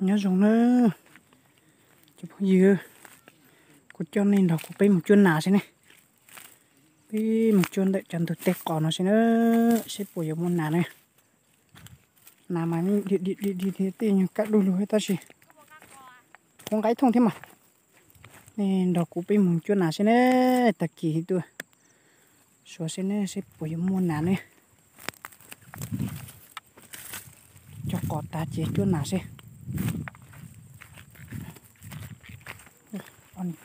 Nyob zoo na cov phooj ywg, kuv coj nej nrog kuv peb mus cuab nas xwb ne. Peb mus cuab ntawm cov ntug teb qos no xwb na, seb puas yuav muaj nas na. Nas mas di di di di tej nyuag kaj du lug tab sis kuv nqaib thooj thiab mas. Nej nrog kuv peb mus cuab nas xwb ne, tag kis tuaj suav xwb ne seb puas yuav muaj nas ne. Cog qos tas ces cuab nas xwb.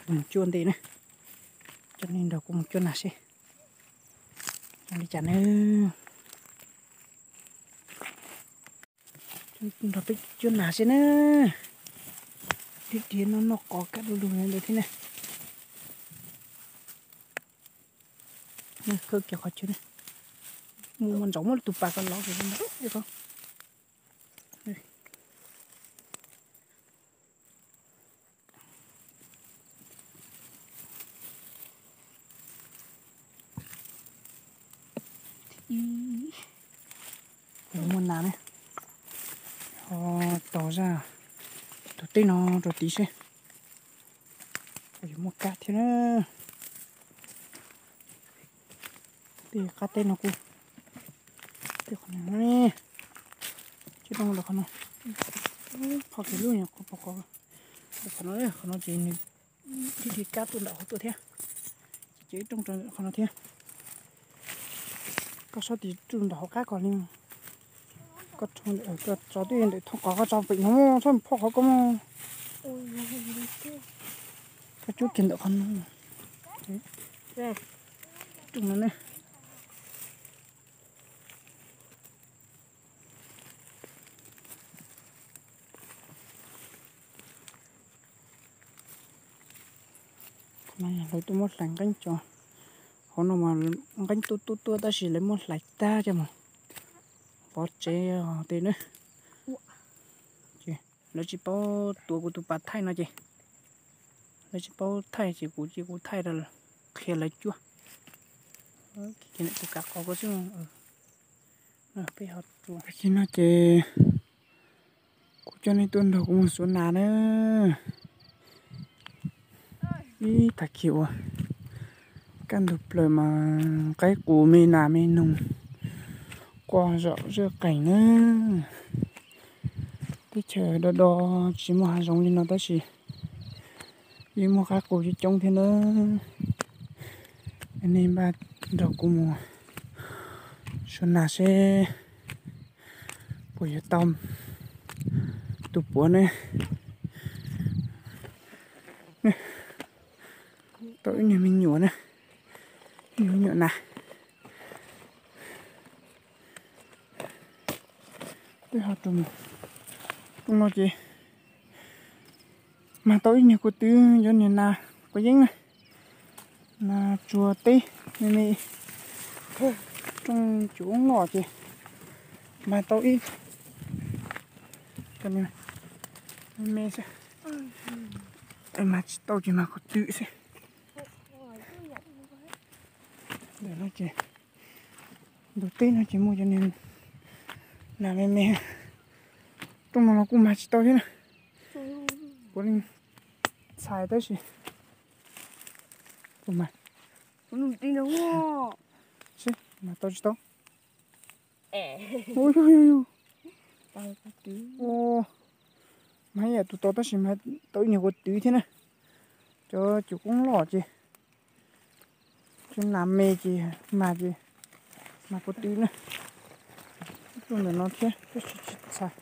Mus cuab ntej na, coj nej nrog kuv mus cuab nas xwb. Li cas ne? Nrog peb cuab nas xwb na. Dhia dhia no noj qos kaj du lug ntawd thiab na. Khawb kiag qhov chaw na. Mus mus ntsaum muab tus pas ko lov kiag ntawd. Muaj nas ne, ho taug zaj tus teb no rau tid seb puas yuav muaj kab thiab na. Tej qab teb no kuj, tej qhov no, tsis zoo lawm qhov no, phoj kiag lub nyuam qhuav pom qhov, qhov no, qhov no ces nws dhia dhia kab tuaj ntawm hauv tuaj thiab, ces ib rooj rau ntawm qhov no thiab. Koj xob tis tsuj ntawm hauv qab ko li. Koj tso twb ntawm thoob qhov koj tso pem no, txhob phoj qhov koj mog. Koj cuab kiag ntawm qhov no. Rooj no ne. Lawv tuaj muab hlais nqeeb tso. Hauv no mas nqeeb tuaj tuaj tuaj tab sis lawv muab hlais tag coj mus pov tsev tej na. Lawv tsis paub tuav kuv tus pas thaij no ces, lawv tsis paub thaij ces kuv ces kuv thaij rau qhia lawv cuab. Tus kav qos ko xwb. Peb ho tsuas no ces kuv coj nej tuaj nrog kuv mus xuav nas na. Ib tag kis uas kaj ntug plaws mas qaib qus me nas me noog quaj zom zawj qees na. Teb chaws do do tsis muaj hav zoov li no tab sis yeej muaj qaib qus coob coob thiab na. Nej npaj nrog kuv mus xuav nas seb puas yuav tau tus puav ne. Tau ib niag me nyuam na, ib niag me nyuam nas. Twb ho rooj no ces mag tau ib niag kua twm, cov niag nas quav yeeb na, nas tsuag teb me me, rooj cov loj ces mag tau ib, me me xwb, mag tsis tau ces mag kua twm xwb. Ntawm no ces ntug teb no ces muaj cov niag nas me me, rooj no los kuj mag tsis tau thiab na. Kuv li txhais tab sis kuv mag, mag tau tsis tau. Mag ib yam tus tod tab sis mag tau ib niag kua twm thiab na. Cov cov koob loj ces, cov nas me ces mag ces mag kua twm na. Tuaj ntawm no thiab tab sis tsis txhais.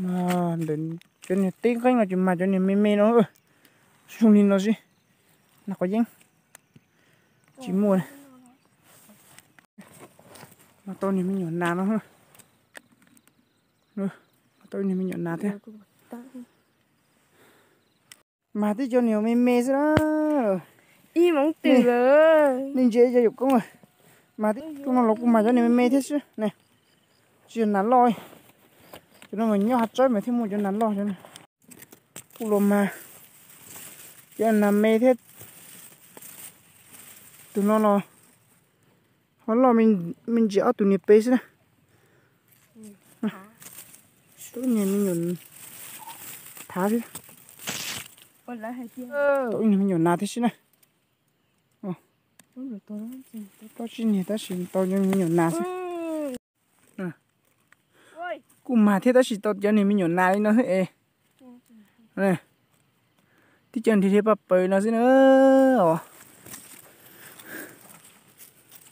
Ntawm cov niag teb nqeeb no ces mag cov niag me me no, zoo li no xwb. Nas quav yeeb tsis muaj. Mag tau niag me nyuam nas no, mag tau niag me nyuam nas thiab. Mag tib cov niag me me xwb na. Nej ntsia cov yawm koob, mag tib rooj no los kuj mag cov niag me me thiab xwb ne. Tsis yog nas loj, cov no mas nyob hav tsawb mas thiaj muaj cov nas loj cov no. Kuj los mag cov nas me thiab. Tus no los ho loj me ntsis ob tug niag pem xwb na. Tau ib niag me nyuam thav thiab. Tau ib niag me nyuam nas thiab xwb na. Tau tsib niag tab sis tau cov me nyuam nas xwb. Kuj mag thiab tab sis tau cov niag me nyuam nas li no xwb es. Tib co nrhiav nrhiav paj paws no xwb na.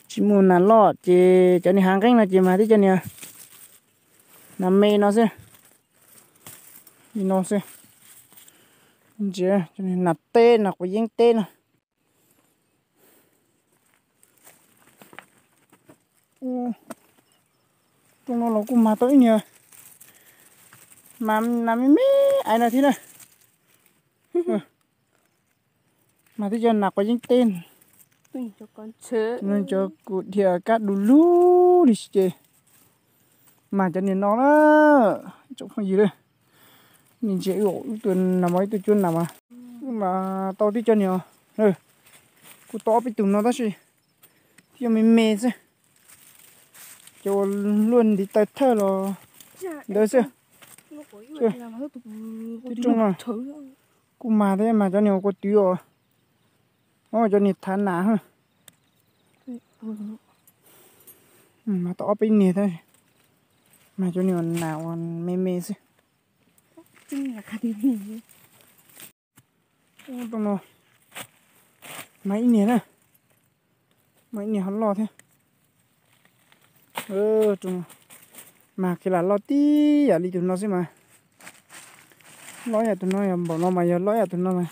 Tsis muaj nas loj ces cov niag hav nqeeb no ces mag tib co niag nas me no xwb. Li no xwb. Ntsia, nas teb, nas quav yeeb teb no. Rooj no los kuj mag tau ib niag, mas nas me me ais no thiab na. Mas twb cov nas quav yeeb teb, cov kuv dhia kab du lug li ces mas cov niag no na, tsoom phooj ywg. Nim ntsia wb tus nas mas ib tug cuab nas mas, wb mas tau tib co niag, kuj tau ob peb tug no tab sis twb yog me me xwb. Cov uas luaj ntiv taw thawj los ntawd xwb. Tib rooj kuj mag thiab mas cov niag ua kua twv os, cov niag thav nas. Mas tau ob peb niag thiab, mas cov niag nas uas me me xwb. Rooj no mas ib niag na, mas ib niag ho loj thiab. Mas kiag lam loj tib yam li tus no xwb mas. Loj yam tus no yog npaum no mas yog loj yam tus no mas.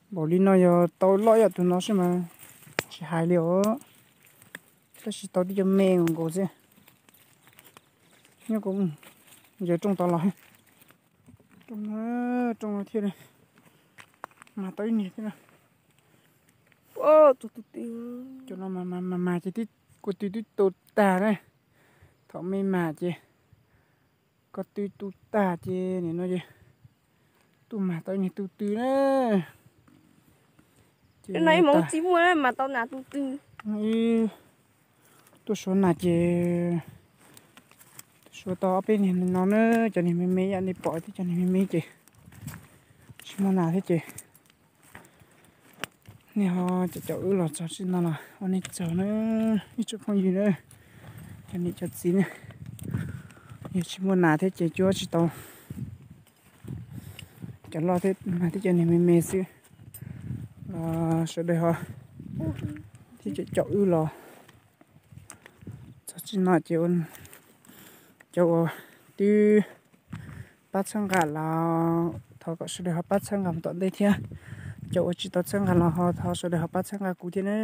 Npaum li no yog tau loj yam tus no xwb mas tsis hais li os. Tab sis tau tib co me nkaus xwb. Nyob kuv ntsia rooj tod los, rooj no thiaj li mas tau ib niag thiab. Cov no mas mas mas ces kua tw twb tu tag na. Thaum me mas ces ko tw tu tag ces nim no ces tuaj mas tau ib niag tu tw na. Ces no ib hmoob tsis muaj mas tau nas tu tw. Tuaj suav nas ces tuaj suav tau ob peb niag no na, cov niag me me yam nej pom thiab, cov niag me me ces tsis muaj nas thiab ces nej ho caum caum wb los txog txij no los ua nej tsaug na, ib tsoom phooj ywg na, cov niam cov txiv na. Yog tsis muaj nas thiab ces cuab tsis tau. Cov loj thiab mas thiab cov niag me me xwb los sawv daws ho thiab caum caum wb los txog txij no ces cov uas twb pab txhawb nqa los thov kom sawv daws ho pab txhawb nqa mus tom ntej thiab. Cov uas tsis tau txhawb nqa los ho thov sawv daws ho pab txhawb nqa kuv thiab na.